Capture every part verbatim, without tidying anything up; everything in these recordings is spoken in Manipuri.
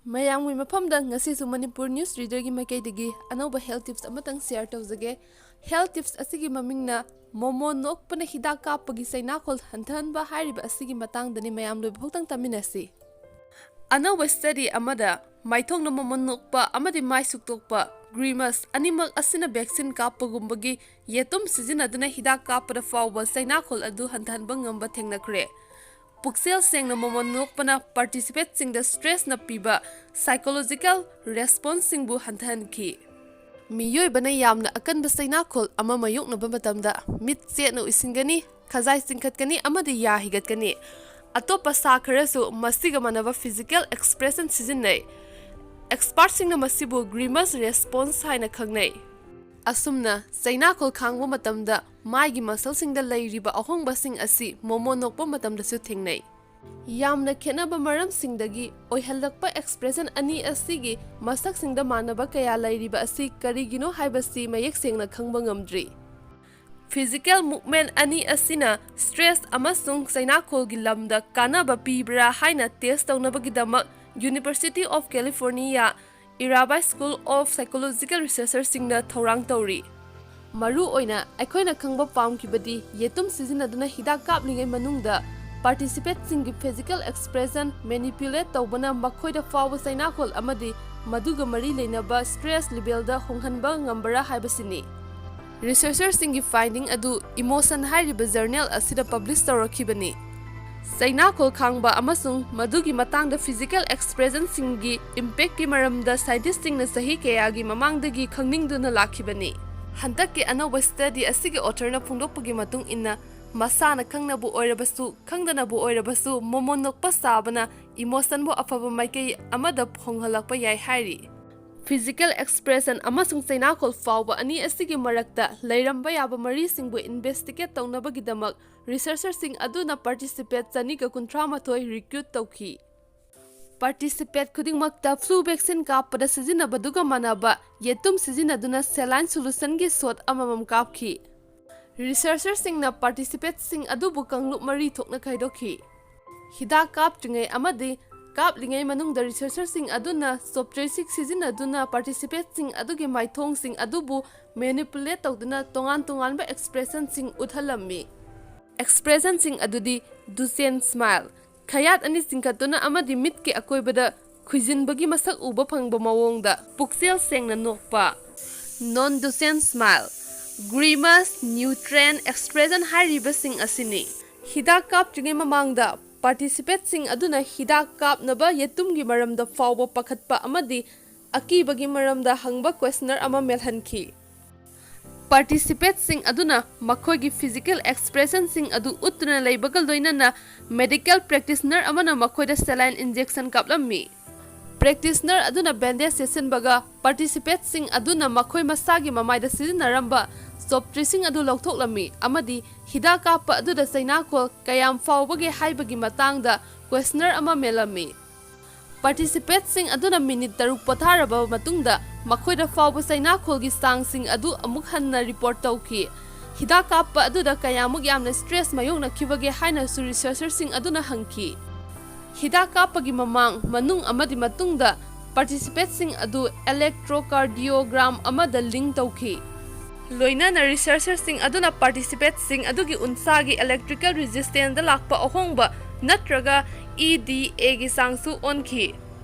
ꯃꯌꯥꯝꯒꯤ ꯃꯐꯝꯗ ꯉꯁꯤꯁꯨ ꯃꯅꯤꯄꯨꯔ ꯅ꯭ꯌꯨꯁ ꯔꯤꯗꯔꯒꯤ ꯃꯥꯏꯀꯩꯗꯒꯤ ꯑꯅꯧꯕ ꯍꯦꯜꯊ ꯇꯤꯞꯁ ꯑꯃꯇꯪ ꯁꯤꯌꯔ ꯇꯧꯖꯒꯦ꯫ ꯍꯦꯜꯊ ꯇꯤꯞꯁ ꯑꯁꯤꯒꯤ ꯃꯃꯤꯡꯅ "ꯃꯣꯃꯣ ꯅꯣꯛꯄꯅ ꯍꯤꯗꯥꯛ ꯀꯥꯞꯄꯒꯤ ꯆꯩꯅꯥꯈꯣꯜ ꯍꯟꯊꯍꯟꯕ" ꯍꯥꯏꯔꯤꯕ ꯑꯁꯤꯒꯤ ꯃꯇꯥꯡꯗꯅꯤ꯫ ꯃꯌꯥꯝ ꯂꯣꯏꯕ ꯐꯥꯎꯇꯪ ꯇꯥꯃꯤꯟꯅꯁꯤ꯫ ꯑꯅꯧꯕ ꯁ꯭ꯇꯗꯤ ꯑꯃꯗ ꯃꯥꯏꯊꯣꯡꯗ ꯃꯣꯃꯣꯟ ꯅꯣꯛꯄ ꯑꯃꯗꯤ ꯃꯥꯏ ꯁꯨꯛꯇꯣꯛꯄ, ꯒ꯭ꯔꯤꯃꯁ, ꯑꯅꯤꯃꯛ ꯑꯁꯤꯅ ꯚꯦꯛꯁꯤꯟ ꯀꯥꯞꯄꯒꯨꯝꯕꯒꯤ ꯌꯦꯇꯨꯝ ꯁꯤꯖꯤꯟꯅꯗꯨꯅ ꯍꯤꯗꯥꯛ ꯀꯥꯞꯄꯗ ꯐꯥꯎꯕ ꯆꯩꯅꯥꯈꯣꯜ ꯑꯗꯨ ꯍꯟꯊꯍꯟꯕ ꯉꯝꯕ ꯊꯦꯡꯅꯈ꯭ꯔꯦ꯫ ꯄꯨꯛꯆꯦꯜ ꯁꯦꯡꯅ ꯃꯣꯃꯣꯟ ꯅꯣꯛꯄꯅ ꯄꯥꯔꯇꯤꯁꯤꯄꯦꯠꯁꯤꯡꯗ ꯁ꯭ꯇ꯭ꯔꯦꯁꯅ ꯄꯤꯕ ꯁꯥꯏꯀꯣꯂꯣꯖꯤꯀꯦꯜ ꯔꯦꯁꯄꯣꯟꯁꯁꯤꯡꯕꯨ ꯍꯟꯊꯍꯟꯈꯤ꯫ ꯃꯤꯑꯣꯏꯕꯅ ꯌꯥꯝꯅ ꯑꯀꯟꯕ ꯆꯩꯅꯥꯈꯣꯜ ꯑꯃ ꯃꯥꯌꯣꯛꯅꯕ ꯃꯇꯝꯗ ꯃꯤꯠ ꯆꯦꯠꯅ ꯎꯏꯁꯤꯟꯒꯅꯤ, ꯈꯖꯥꯏ ꯆꯤꯡꯈꯠꯀꯅꯤ ꯑꯃꯗꯤ ꯌꯥ ꯍꯤꯒꯠꯀꯅꯤ꯫ ꯑꯇꯣꯞꯄ ꯁꯥ ꯈꯔꯁꯨ ꯃꯁꯤꯒ ꯃꯥꯟꯅꯕ ꯐꯤꯖꯤꯀꯦꯜ ꯑꯦꯛꯁꯄ꯭ꯔꯦꯁꯟ ꯁꯤꯖꯤꯟꯅꯩ꯫ ꯑꯦꯛꯁꯄꯥꯔꯠꯁꯤꯡꯅ ꯃꯁꯤꯕꯨ ꯒ꯭ꯔꯤꯃꯁ ꯔꯦꯁꯄꯣꯟꯁ ꯍꯥꯏꯅ ꯈꯪꯅꯩ꯫ ꯑꯁꯨꯝꯅ ꯆꯩꯅꯥꯈꯣꯜ ꯈꯥꯡꯕ ꯃꯇꯝꯗ ꯃꯥꯏꯒꯤ ꯃꯁꯜꯁꯤꯡꯗ ꯂꯩꯔꯤꯕ ꯑꯍꯣꯡꯕꯁꯤꯡ ꯑꯁꯤ ꯃꯣꯃꯣꯟ ꯅꯣꯛꯄ ꯃꯇꯝꯗꯁꯨ ꯊꯦꯡꯅꯩ꯫ ꯌꯥꯝꯅ ꯈꯦꯠꯅꯕ ꯃꯔꯝꯁꯤꯡꯗꯒꯤ ꯑꯣꯏꯍꯜꯂꯛꯄ ꯑꯦꯛꯁꯄ꯭ꯔꯦꯁꯟ ꯑꯅꯤ ꯑꯁꯤꯒꯤ ꯃꯁꯛꯁꯤꯡꯗ ꯃꯥꯟꯅꯕ ꯀꯌꯥ ꯂꯩꯔꯤꯕ ꯑꯁꯤ ꯀꯔꯤꯒꯤꯅꯣ ꯍꯥꯏꯕꯁꯤ ꯃꯌꯦꯛ ꯁꯦꯡꯅ ꯈꯪꯕ ꯉꯝꯗ꯭ꯔꯤ꯫ ꯐꯤꯖꯤꯀꯦꯜ ꯃꯨꯚꯃꯦꯟꯠ ꯑꯅꯤ ꯑꯁꯤꯅ ꯁ꯭ꯇ꯭ꯔꯦꯁ ꯑꯃꯁꯨꯡ ꯆꯩꯅꯥꯈꯣꯜꯒꯤ ꯂꯝꯗ ꯀꯥꯟꯅꯕ ꯄꯤꯕ꯭ꯔꯥ ꯍꯥꯏꯅ ꯇꯦꯁ ꯇꯧꯅꯕꯒꯤꯗꯃꯛ University of California Irvine School of Psychological Researchꯁꯤꯡꯅ ꯊꯧꯔꯥꯡ ꯇꯧꯔꯤ꯫ ꯃꯔꯨ ꯑꯣꯏꯅ ꯑꯩꯈꯣꯏꯅ ꯈꯪꯕ ꯄꯥꯝꯈꯤꯕꯗꯤ ꯌꯦꯇꯨꯝ ꯁꯤꯖꯤꯟꯅꯗꯨꯅ ꯍꯤꯗꯥꯛ ꯀꯥꯞꯂꯤꯉꯩ ꯃꯅꯨꯡꯗ ꯄꯥꯔꯇꯤꯁꯤꯄꯦꯠꯁꯤꯡꯒꯤ ꯐꯤꯖꯤꯀꯦꯜ ꯑꯦꯛꯁꯄ꯭ꯔꯦꯁꯟ ꯃꯦꯅꯤꯄꯨꯂꯦꯠ ꯇꯧꯕꯅ ꯃꯈꯣꯏꯗ ꯐꯥꯎꯕ ꯆꯩꯅꯥꯈꯣꯜ ꯑꯃꯗꯤ ꯃꯗꯨꯒ ꯃꯔꯤ ꯂꯩꯅꯕ ꯁ꯭ꯇ꯭ꯔꯦꯁ ꯂꯦꯚꯦꯜꯗ ꯍꯣꯡꯍꯟꯕ ꯉꯝꯕꯔꯥ ꯍꯥꯏꯕꯁꯤꯅꯤ꯫ ꯔꯤꯁꯔꯆꯔꯁꯤꯡꯒꯤ ꯐꯥꯏꯟꯗꯤꯡ ꯑꯗꯨ ꯏꯃꯣꯁꯟ ꯍꯥꯏꯔꯤꯕ ꯖꯔꯅꯦꯜ ꯑꯁꯤꯗ ꯄꯕ꯭ꯂꯤꯁ ꯇꯧꯔꯛꯈꯤꯕꯅꯤ꯫ ꯆꯩꯅꯥꯈꯣꯜ ꯈꯥꯡꯕ ꯑꯃꯁꯨꯡ ꯃꯗꯨꯒꯤ ꯃꯇꯥꯡꯗ ꯐꯤꯖꯤꯀꯦꯜ ꯑꯦꯛꯁꯄ꯭ꯔꯦꯁꯟꯁꯤꯡꯒꯤ ꯏꯝꯄꯦꯛꯀꯤ ꯃꯔꯝꯗ ꯁꯥꯏꯟꯇꯤꯁꯁꯤꯡꯅ ꯆꯍꯤ ꯀꯌꯥꯒꯤ ꯃꯃꯥꯡꯗꯒꯤ ꯈꯪꯅꯤꯡꯗꯨꯅ ꯂꯥꯛꯈꯤꯕꯅꯤ꯫ ꯍꯟꯗꯛꯀꯤ ꯑꯅꯧꯕ ꯁ꯭ꯇꯗꯤ ꯑꯁꯤꯒꯤ ꯑꯣꯊꯔꯅ ꯐꯣꯡꯗꯣꯛꯄꯒꯤ ꯃꯇꯨꯡ ꯏꯟꯅ, ꯃꯁꯥꯅ ꯈꯪꯅꯕꯨ ꯑꯣꯏꯔꯕꯁꯨ ꯈꯪꯗꯅꯕꯨ ꯑꯣꯏꯔꯕꯁꯨ ꯃꯣꯃꯣꯟ ꯅꯣꯛꯄ ꯁꯥꯕꯅ ꯏꯃꯣꯁꯟꯕꯨ ꯑꯐꯕ ꯃꯥꯏꯀꯩ ꯑꯃꯗ ꯍꯣꯡꯍꯜꯂꯛꯄ ꯌꯥꯏ ꯍꯥꯏꯔꯤ꯫ ꯐꯤꯖꯤꯀꯦꯜ ꯑꯦꯛꯁꯄ꯭ꯔꯦꯁꯟ ꯑꯃꯁꯨꯡ ꯆꯩꯅꯥꯈꯣꯜ ꯐꯥꯎꯕ ꯑꯅꯤ ꯑꯁꯤꯒꯤ ꯃꯔꯛꯇ ꯂꯩꯔꯝꯕ ꯌꯥꯕ ꯃꯔꯤꯁꯤꯡꯕꯨ ꯏꯟꯚꯦꯁꯇꯤꯒꯦꯠ ꯇꯧꯅꯕꯒꯤꯗꯃꯛ ꯔꯤꯁꯔꯆꯔꯁꯤꯡ ꯑꯗꯨꯅ ꯄꯥꯔꯇꯤꯁꯤꯄꯦꯠ ꯆꯅꯤꯒ ꯀꯨꯟꯊ꯭ꯔꯥ ꯃꯥꯊꯣꯏ ꯔꯤꯀ꯭ꯔꯨꯠ ꯇꯧꯈꯤ꯫ ꯄꯥꯔꯇꯤꯁꯤꯄꯦꯠ ꯈꯨꯗꯤꯡꯃꯛꯇ ꯐ꯭ꯂꯨ ꯚꯦꯛꯁꯤꯟ ꯀꯥꯞꯄꯗ ꯁꯤꯖꯤꯟꯅꯕꯗꯨꯒ ꯃꯥꯟꯅꯕ ꯌꯦꯇꯨꯝ ꯁꯤꯖꯤꯟꯅꯗꯨꯅ ꯁꯦꯂꯥꯏꯟ ꯁꯣꯂꯨꯁꯟꯒꯤ ꯁꯣꯠ ꯑꯃꯃꯝ ꯀꯥꯞꯈꯤ꯫ ꯔꯤꯁꯔꯆꯔꯁꯤꯡꯅ ꯄꯥꯔꯇꯤꯁꯤꯄꯦꯠꯁꯤꯡ ꯑꯗꯨꯕꯨ ꯀꯥꯡꯂꯨꯞ ꯃꯔꯤ ꯊꯣꯛꯅ ꯈꯥꯏꯗꯣꯛꯈꯤ꯫ ꯍꯤꯗꯥꯛ ꯀꯥꯞꯇ꯭ꯔꯤꯉꯩ ꯑꯃꯗꯤ ꯀꯥꯞꯂꯤꯉꯩ ꯃꯅꯨꯡꯗ researcherꯁꯤꯡ ꯑꯗꯨꯅ soft joystick ꯁꯤꯖꯤꯟꯅꯗꯨꯅ participantꯁꯤꯡ ꯑꯗꯨꯒꯤ ꯃꯥꯏꯊꯣꯡꯁꯤꯡ ꯑꯗꯨꯕꯨ manipulate ꯇꯧꯗꯨꯅ ꯇꯣꯉꯥꯟ ꯇꯣꯉꯥꯟꯕ expressionꯁꯤꯡ ꯎꯠꯍꯜꯂꯝꯃꯤ꯫ Expressionꯁꯤꯡ ꯑꯗꯨꯗꯤ Duchenne smile, ꯈꯌꯥꯠ ꯑꯅꯤ ꯆꯤꯡꯈꯠꯇꯨꯅ ꯑꯃꯗꯤ ꯃꯤꯠꯀꯤ ꯑꯀꯣꯏꯕꯗ ꯈꯨꯏꯖꯤꯟꯕꯒꯤ ꯃꯁꯛ ꯎꯕ ꯐꯪꯕ ꯃꯑꯣꯡꯗ ꯄꯨꯛꯆꯦꯜ ꯁꯦꯡꯅ ꯅꯣꯛꯄ, non Duchenne smile, grimace, neutron expression ꯍꯥꯏꯔꯤꯕꯁꯤꯡ ꯑꯁꯤꯅꯤ꯫ ꯍꯤꯗꯥꯛ ꯀꯥꯞꯇ꯭ꯔꯤꯉꯩ ꯃꯃꯥꯡꯗ participantꯁꯤꯡ ꯑꯗꯨꯅ ꯍꯤꯗꯥꯛ ꯀꯥꯞꯅꯕ ꯌꯦꯇꯨꯝꯒꯤ ꯃꯔꯝꯗ ꯐꯥꯎꯕ ꯄꯥꯈꯠꯄ ꯑꯃꯗꯤ ꯑꯀꯤꯕꯒꯤ ꯃꯔꯝꯗ ꯍꯪꯕ questionnaire ꯑꯃ ꯃꯦꯜꯍꯟꯈꯤ꯫ Participantꯁꯤꯡ ꯑꯗꯨꯅ ꯃꯈꯣꯏꯒꯤ physical expressionꯁꯤꯡ ꯑꯗꯨ ꯎꯠꯇꯨꯅ ꯂꯩꯕꯒ ꯂꯣꯏꯅꯅ medical practitioner ꯑꯃꯅ ꯃꯈꯣꯏꯗ saline injection ꯀꯥꯞꯂꯝꯃꯤ꯫ Practitioner ꯑꯗꯨꯅ bandage ꯌꯦꯠꯁꯤꯟꯕꯒ participantꯁꯤꯡ ꯑꯗꯨꯅ ꯃꯈꯣꯏ ꯃꯁꯥꯒꯤ ꯃꯃꯥꯏꯗ ꯁꯤꯖꯤꯟꯅꯔꯝꯕ soft joystickꯁꯤꯡ ꯑꯗꯨ ꯂꯧꯊꯣꯛꯂꯝꯃꯤ ꯑꯃꯗꯤ ꯍꯤꯗꯥꯛ ꯀꯥꯞꯄ ꯑꯗꯨꯗ ꯆꯩꯅꯥꯈꯣꯜ ꯀꯌꯥꯝ ꯐꯥꯎꯕꯒꯦ ꯍꯥꯏꯕꯒꯤ ꯃꯇꯥꯡꯗ questionnaire ꯑꯃ ꯃꯦꯜꯂꯝꯃꯤ꯫ Participantꯁꯤꯡ ꯑꯗꯨꯅ ꯃꯤꯅꯤꯠ ꯇꯔꯨꯛ ꯄꯣꯊꯥꯔꯕ ꯃꯇꯨꯡꯗ ꯃꯈꯣꯏꯗ ꯐꯥꯎꯕ ꯆꯩꯅꯥꯈꯣꯜꯒꯤ ꯆꯥꯡꯁꯤꯡ ꯑꯗꯨ ꯑꯃꯨꯛ ꯍꯟꯅ report ꯇꯧꯈꯤ꯫ ꯍꯤꯗꯥꯛ ꯀꯥꯞꯄ ꯑꯗꯨꯗ ꯀꯌꯥꯃꯨꯛ ꯌꯥꯝꯅ stress ꯃꯥꯌꯣꯛꯅꯈꯤꯕꯒꯦ ꯍꯥꯏꯅꯁꯨ researcherꯁꯤꯡ ꯑꯗꯨꯅ ꯍꯪꯈꯤ꯫ ꯍꯤꯗꯥꯛ ꯀꯥꯞꯄꯒꯤ ꯃꯃꯥꯡ, ꯃꯅꯨꯡ ꯑꯃꯗꯤ ꯃꯇꯨꯡꯗ participantꯁꯤꯡ ꯑꯗꯨ electrocardiogram ꯑꯃꯗ link ꯇꯧꯈꯤ꯫ ꯂꯣꯏꯅꯅ researcherꯁꯤꯡ ꯑꯗꯨꯅ participantꯁꯤꯡ ꯑꯗꯨꯒꯤ ꯎꯟꯁꯥꯒꯤ electrical resistanceꯗ ꯂꯥꯛꯄ ꯑꯍꯣꯡꯕ ꯅꯠꯇ꯭ꯔꯒ EDAꯒꯤ ꯆꯥꯡꯁꯨ ꯑꯣꯟꯈꯤ꯫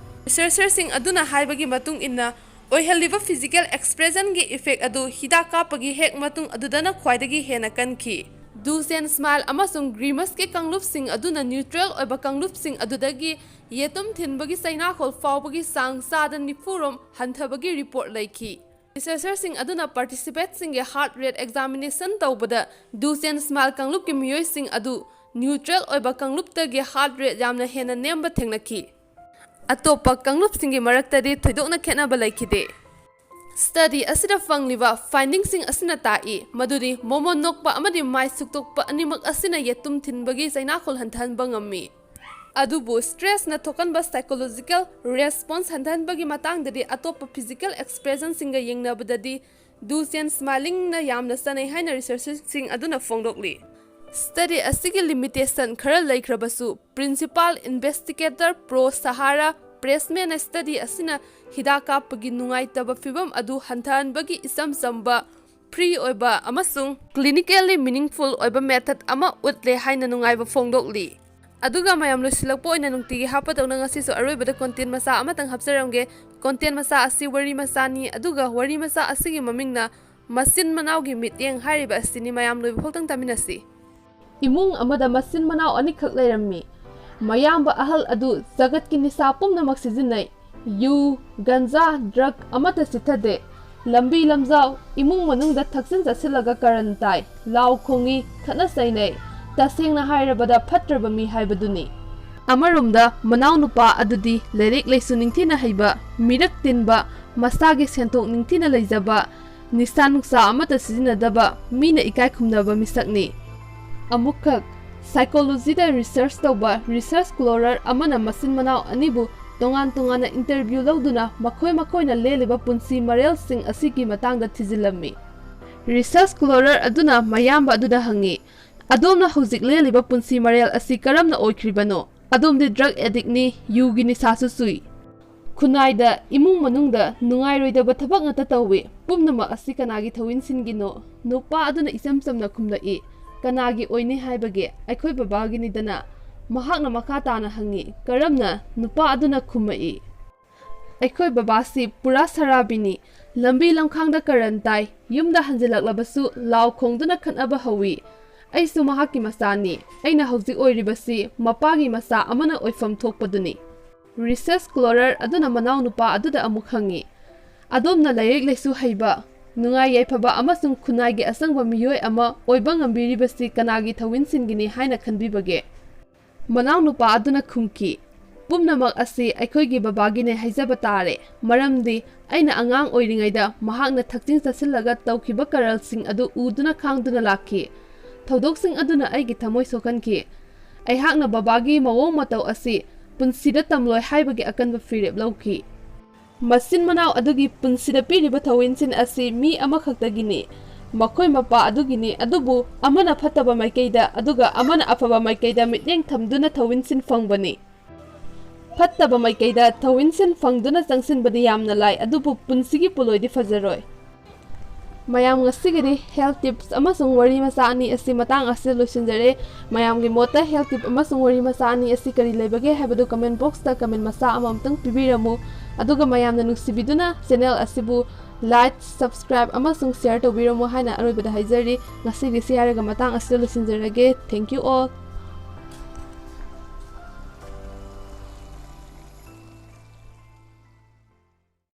Researcherꯁꯤꯡ ꯑꯗꯨꯅ ꯍꯥꯏꯕꯒꯤ ꯃꯇꯨꯡ ꯏꯟꯅ, ꯑꯣꯏꯍꯜꯂꯤꯕ physical expressionꯒꯤ effect ꯑꯗꯨ ꯍꯤꯗꯥꯛ ꯀꯥꯞꯄꯒꯤ ꯍꯦꯛ ꯃꯇꯨꯡ ꯑꯗꯨꯗꯅ ꯈ꯭ꯋꯥꯏꯗꯒꯤ ꯍꯦꯟꯅ ꯀꯟꯈꯤ꯫ Duchenne smile ꯑꯃꯁꯨꯡ grimaceꯀꯤ ꯀꯥꯡꯂꯨꯞꯁꯤꯡ ꯑꯗꯨꯅ neutral ꯑꯣꯏꯕ ꯀꯥꯡꯂꯨꯞꯁꯤꯡ ꯑꯗꯨꯗꯒꯤ ꯌꯦꯇꯨꯝ ꯊꯤꯟꯕꯒꯤ ꯆꯩꯅꯥꯈꯣꯜ ꯐꯥꯎꯕꯒꯤ ꯆꯥꯡ ꯆꯥꯗ ꯅꯤꯐꯨ ꯔꯣꯝ ꯍꯟꯊꯕꯒꯤ report ꯂꯩꯈꯤ꯫ Researcherꯁꯤꯡ ꯑꯗꯨꯅ participantꯁꯤꯡꯒꯤ heart rate examination ꯇꯧꯕꯗ Duchenne smile ꯀꯥꯡꯂꯨꯞꯀꯤ ꯃꯤꯑꯣꯏꯁꯤꯡ ꯑꯗꯨ neutral ꯑꯣꯏꯕ ꯀꯥꯡꯂꯨꯞꯇꯒꯤ heart rate ꯌꯥꯝꯅ ꯍꯦꯟꯅ ꯅꯦꯝꯕ ꯊꯦꯡꯅꯈꯤ꯫ ꯑꯇꯣꯞꯄ ꯀꯥꯡꯂꯨꯞꯁꯤꯡꯒꯤ ꯃꯔꯛꯇꯗꯤ ꯊꯣꯏꯗꯣꯛꯅ ꯈꯦꯠꯅꯕ ꯂꯩꯈꯤꯗꯦ꯫ Study ꯑꯁꯤꯗ ꯐꯪꯂꯤꯕ findingꯁꯤꯡ ꯑꯁꯤꯅ ꯇꯥꯛꯏ ꯃꯗꯨꯗꯤ ꯃꯣꯃꯣꯟ ꯅꯣꯛꯄ ꯑꯃꯗꯤ ꯃꯥꯏ ꯁꯨꯛꯇꯣꯛꯄ ꯑꯅꯤꯃꯛ ꯑꯁꯤꯅ ꯌꯦꯇꯨꯝ ꯊꯤꯟꯕꯒꯤ ꯆꯩꯅꯥꯈꯣꯜ ꯍꯟꯊꯍꯟꯕ ꯉꯝꯃꯤ꯫ ꯑꯗꯨꯕꯨ stressꯅ ꯊꯣꯛꯍꯟꯕ psychological response ꯍꯟꯊꯍꯟꯕꯒꯤ ꯃꯇꯥꯡꯗꯗꯤ ꯑꯇꯣꯞꯄ physical expressionꯁꯤꯡꯒ ꯌꯦꯡꯅꯕꯗꯗꯤ Duchenne smilingꯅ ꯌꯥꯝꯅ ꯆꯥꯅꯩ ꯍꯥꯏꯅ researcherꯁꯤꯡ ꯑꯗꯨꯅ ꯐꯣꯡꯗꯣꯛꯂꯤ꯫ Study ꯑꯁꯤꯒꯤ limitation ꯈꯔ ꯂꯩꯈ꯭ꯔꯕꯁꯨ, Principal Investigator Pro Sahara Pressman study ꯑꯁꯤꯅ ꯍꯤꯗꯥꯛ ꯀꯥꯞꯄꯒꯤ ꯅꯨꯡꯉꯥꯏꯇꯕ ꯐꯤꯚꯝ ꯑꯗꯨ ꯍꯟꯊꯍꯟꯕꯒꯤ ꯏꯆꯝ ꯆꯝꯕ, free ꯑꯣꯏꯕ ꯑꯃꯁꯨꯡ clinically meaningful ꯑꯣꯏꯕ method ꯑꯃ ꯎꯠꯂꯦ ꯍꯥꯏꯅ ꯅꯨꯡꯉꯥꯏꯕ ꯐꯣꯡꯗꯣꯛꯂꯤ꯫ ꯑꯗꯨꯒ ꯃꯌꯥꯝ, ꯂꯣꯏꯁꯤꯜꯂꯛꯄ ꯑꯣꯏꯅ ꯅꯨꯡꯇꯤꯒꯤ ꯍꯥꯞꯄꯗꯧꯅ ꯉꯁꯤꯁꯨ ꯑꯔꯣꯏꯕꯗ content ꯃꯆꯥ ꯑꯃꯇꯪ ꯍꯥꯞꯆꯔꯝꯒꯦ꯫ Content ꯃꯆꯥ ꯑꯁꯤ ꯋꯥꯔꯤ ꯃꯆꯥꯅꯤ, ꯑꯗꯨꯒ ꯋꯥꯔꯤ ꯃꯆꯥ ꯑꯁꯤꯒꯤ ꯃꯃꯤꯡꯅ ꯃꯆꯤꯟ ꯃꯅꯥꯎꯒꯤ ꯃꯤꯠꯌꯦꯡ ꯍꯥꯏꯔꯤꯕ ꯑꯁꯤꯅꯤ꯫ ꯃꯌꯥꯝ ꯂꯣꯏꯕ ꯐꯥꯎꯇꯪ ꯇꯥꯃꯤꯟꯅꯁꯤ꯫ ꯏꯃꯨꯡ ꯑꯃꯗ ꯃꯆꯤꯟ ꯃꯅꯥꯎ ꯑꯅꯤꯈꯛ ꯂꯩꯔꯝꯃꯤ꯫ ꯃꯌꯥꯝꯕ ꯑꯍꯜ ꯑꯗꯨ ꯖꯒꯠꯀꯤ ꯅꯤꯁꯥ ꯄꯨꯝꯅꯃꯛ ꯁꯤꯖꯤꯟꯅꯩ꯫ ꯌꯨ, ꯒꯟꯖꯥ, drug ꯑꯃꯠꯇ ꯆꯤꯠꯊꯗꯦ꯫ ꯂꯝꯕꯤ ꯂꯝꯖꯥꯎ, ꯏꯃꯨꯡ ꯃꯅꯨꯡꯗ ꯊꯛꯆꯤꯟ ꯆꯥꯁꯤꯜꯂꯒ ꯀꯔꯟ ꯇꯥꯏ, ꯂꯥꯎ ꯈꯣꯡꯏ, ꯈꯠꯅ ꯆꯩꯅꯩ꯫ ꯇꯁꯦꯡꯅ ꯍꯥꯏꯔꯕꯗ ꯐꯠꯇ꯭ꯔꯕ ꯃꯤ ꯍꯥꯏꯕꯗꯨꯅꯤ꯫ ꯑꯃꯔꯣꯝꯗ ꯃꯅꯥꯎꯅꯨꯄꯥ ꯑꯗꯨꯗꯤ ꯂꯥꯏꯔꯤꯛ ꯂꯥꯏꯁꯨ ꯅꯤꯡꯊꯤꯅ ꯍꯩꯕ, ꯃꯤꯔꯛ ꯇꯤꯟꯕ, ꯃꯁꯥꯒꯤ ꯁꯦꯟꯊꯣꯛ ꯅꯤꯡꯊꯤꯅ ꯂꯩꯖꯕ, ꯅꯤꯁꯥ ꯅꯨꯡꯁꯥ ꯑꯃꯠꯇ ꯁꯤꯖꯤꯟꯅꯗꯕ, ꯃꯤꯅ ꯏꯀꯥꯏ ꯈꯨꯝꯅꯕ ꯃꯤꯁꯛꯅꯤ꯫ ꯑꯃꯨꯛꯈꯛ psychologyꯗ research ꯇꯧꯕ research scholar ꯑꯃꯅ ꯃꯆꯤꯟ ꯃꯅꯥꯎ ꯑꯅꯤꯕꯨ ꯇꯣꯉꯥꯟ ꯇꯣꯉꯥꯟꯅ interview ꯂꯧꯗꯨꯅ ꯃꯈꯣꯏ ꯃꯈꯣꯏꯅ ꯂꯦꯜꯂꯤꯕ ꯄꯨꯟꯁꯤ ꯃꯔꯦꯜꯁꯤꯡ ꯑꯁꯤꯒꯤ ꯃꯇꯥꯡꯗ ꯊꯤꯖꯤꯜꯂꯝꯃꯤ꯫ Research scholar ꯑꯗꯨꯅ ꯃꯌꯥꯝꯕ ꯑꯗꯨꯗ ꯍꯪꯉꯤ, "ꯑꯗꯣꯝꯅ ꯍꯧꯖꯤꯛ ꯂꯦꯜꯂꯤꯕ ꯄꯨꯟꯁꯤ ꯃꯔꯦꯜ ꯑꯁꯤ ꯀꯔꯝꯅ ꯑꯣꯏꯈ꯭ꯔꯤꯕꯅꯣ? ꯑꯗꯣꯝꯗꯤ drug addictꯅꯤ, ꯌꯨꯒꯤ ꯅꯤꯁꯥꯁꯨ ꯆꯨꯏ꯫ ꯈꯨꯟꯅꯥꯏꯗ, ꯏꯃꯨꯡ ꯃꯅꯨꯡꯗ ꯅꯨꯡꯉꯥꯏꯔꯣꯏꯗꯕ ꯊꯕꯛ ꯉꯥꯛꯇ ꯇꯧꯏ꯫ ꯄꯨꯝꯅꯃꯛ ꯑꯁꯤ ꯀꯅꯥꯒꯤ ꯊꯧꯏꯟꯁꯤꯟꯒꯤꯅꯣ?" ꯅꯨꯄꯥ ꯑꯗꯨꯅ ꯏꯆꯝ ꯆꯝꯅ ꯈꯨꯝꯂꯛꯏ, "ꯀꯅꯥꯒꯤ ꯑꯣꯏꯅꯤ ꯍꯥꯏꯕꯒꯦ? ꯑꯩꯈꯣꯏ ꯕꯕꯥꯒꯤꯅꯤꯗꯅ꯫" ꯃꯍꯥꯛꯅ ꯃꯈꯥ ꯇꯥꯅ ꯍꯪꯉꯤ, "ꯀꯔꯝꯅ?" ꯅꯨꯄꯥ ꯑꯗꯨꯅ ꯈꯨꯝꯃꯛꯏ, "ꯑꯩꯈꯣꯏ ꯕꯕꯥꯁꯤ ꯄꯨꯔꯥ ꯁꯔꯥꯕꯤꯅꯤ꯫ ꯂꯝꯕꯤ ꯂꯝꯈꯥꯡꯗ ꯀꯔꯟ ꯇꯥꯏ, ꯌꯨꯝꯗ ꯍꯟꯖꯤꯜꯂꯛꯂꯕꯁꯨ ꯂꯥꯎ ꯈꯣꯡꯗꯨꯅ ꯈꯠꯅꯕ ꯍꯧꯏ꯫ ꯑꯩꯁꯨ ꯃꯍꯥꯛꯀꯤ ꯃꯆꯥꯅꯤ꯫ ꯑꯩꯅ ꯍꯧꯖꯤꯛ ꯑꯣꯏꯔꯤꯕꯁꯤ ꯃꯄꯥꯒꯤ ꯃꯆꯥ ꯑꯃꯅ ꯑꯣꯏꯐꯝ ꯊꯣꯛꯄꯗꯨꯅꯤ꯫" Research scholar ꯑꯗꯨꯅ ꯃꯅꯥꯎꯅꯨꯄꯥ ꯑꯗꯨꯗ ꯑꯃꯨꯛ ꯍꯪꯉꯤ, "ꯑꯗꯣꯝꯅ ꯂꯥꯏꯔꯤꯛ ꯂꯥꯏꯁꯨ ꯍꯩꯕ, ꯅꯨꯡꯉꯥꯏ ꯌꯥꯏꯐꯕ ꯑꯃꯁꯨꯡ ꯈꯨꯟꯅꯥꯏꯒꯤ ꯑꯁꯪꯕ ꯃꯤꯑꯣꯏ ꯑꯃ ꯑꯣꯏꯕ ꯉꯝꯕꯤꯔꯤꯕꯁꯤ ꯀꯅꯥꯒꯤ ꯊꯧꯏꯟꯁꯤꯟꯒꯤꯅꯤ ꯍꯥꯏꯅ ꯈꯟꯕꯤꯕꯒꯦ?" ꯃꯅꯥꯎꯅꯨꯄꯥ ꯑꯗꯨꯅ ꯈꯨꯝꯈꯤ, "ꯄꯨꯝꯅꯃꯛ ꯑꯁꯤ ꯑꯩꯈꯣꯏꯒꯤ ꯕꯕꯥꯒꯤꯅꯦ ꯍꯥꯏꯖꯕ ꯇꯥꯔꯦ, ꯃꯔꯝꯗꯤ ꯑꯩꯅ ꯑꯉꯥꯡ ꯑꯣꯏꯔꯤꯉꯩꯗ ꯃꯍꯥꯛꯅ ꯊꯛꯆꯤꯟ ꯆꯥꯁꯤꯜꯂꯒ ꯇꯧꯈꯤꯕ ꯀꯔꯜꯁꯤꯡ ꯑꯗꯨ ꯎꯗꯨꯅ ꯈꯥꯡꯗꯨꯅ ꯂꯥꯛꯈꯤ꯫ ꯊꯧꯗꯣꯛꯁꯤꯡ ꯑꯗꯨꯅ ꯑꯩꯒꯤ ꯊꯃꯣꯏ ꯁꯣꯛꯍꯟꯈꯤ꯫ ꯑꯩꯍꯥꯛꯅ ꯕꯕꯥꯒꯤ ꯃꯑꯣꯡ ꯃꯇꯧ ꯑꯁꯤ ꯄꯨꯟꯁꯤꯗ ꯇꯝꯂꯣꯏ ꯍꯥꯏꯕꯒꯤ ꯑꯀꯟꯕ ꯐꯤꯔꯦꯞ ꯂꯧꯈꯤ꯫" ꯃꯆꯤꯟ ꯃꯅꯥꯎ ꯑꯗꯨꯒꯤ ꯄꯨꯟꯁꯤꯗ ꯄꯤꯔꯤꯕ ꯊꯧꯏꯟꯁꯤꯟ ꯑꯁꯤ ꯃꯤ ꯑꯃꯈꯛꯇꯒꯤꯅꯤ꯫ ꯃꯈꯣꯏ ꯃꯄꯥ ꯑꯗꯨꯒꯤꯅꯤ꯫ ꯑꯗꯨꯕꯨ ꯑꯃꯅ ꯐꯠꯇꯕ ꯃꯥꯏꯀꯩꯗ, ꯑꯗꯨꯒ ꯑꯃꯅ ꯑꯐꯕ ꯃꯥꯏꯀꯩꯗ ꯃꯤꯠꯌꯦꯡ ꯊꯝꯗꯨꯅ ꯊꯧꯋꯤꯟꯁꯤꯟ ꯐꯪꯕꯅꯤ꯫ ꯐꯠꯇꯕ ꯃꯥꯏꯀꯩꯗ ꯊꯧꯋꯤꯟꯁꯤꯟ ꯐꯪꯗꯨꯅ ꯆꯪꯁꯤꯟꯕꯗꯤ ꯌꯥꯝꯅ ꯂꯥꯏ, ꯑꯗꯨꯕꯨ ꯄꯨꯟꯁꯤꯒꯤ ꯄꯣꯠꯂꯣꯏꯗꯤ ꯐꯖꯔꯣꯏ꯫ ꯃꯌꯥꯝ, ꯉꯁꯤꯒꯤꯗꯤ health tips ꯑꯃꯁꯨꯡ ꯋꯥꯔꯤ ꯃꯆꯥ ꯑꯅꯤ ꯑꯁꯤ ꯃꯇꯥꯡ ꯑꯁꯤꯗ ꯂꯣꯏꯁꯤꯟꯖꯔꯦ꯫ ꯃꯌꯥꯝꯒꯤ ꯃꯣꯠꯇ health tip ꯑꯃꯁꯨꯡ ꯋꯥꯔꯤ ꯃꯆꯥ ꯑꯅꯤ ꯑꯁꯤ ꯀꯔꯤ ꯂꯩꯕꯒꯦ ꯍꯥꯏꯕꯗꯨ comment boxꯇ comment ꯃꯆꯥ ꯑꯃꯃꯝꯇꯪ ꯄꯤꯕꯤꯔꯝꯃꯨ꯫ ꯑꯗꯨꯒ ꯃꯌꯥꯝꯅ ꯅꯨꯡꯁꯤꯕꯤꯗꯨꯅ channel ꯑꯁꯤꯕꯨ like, subscribe ꯑꯃꯁꯨꯡ share ꯇꯧꯕꯤꯔꯝꯃꯨ ꯍꯥꯏꯅ ꯑꯔꯣꯏꯕꯗ ꯍꯥꯏꯖꯔꯤ꯫ ꯉꯁꯤꯒꯤꯁꯤ ꯍꯥꯏꯔꯒ ꯃꯇꯥꯡ ꯑꯁꯤꯗ ꯂꯣꯏꯁꯤꯟꯖꯔꯒꯦ꯫ Thank you all꯫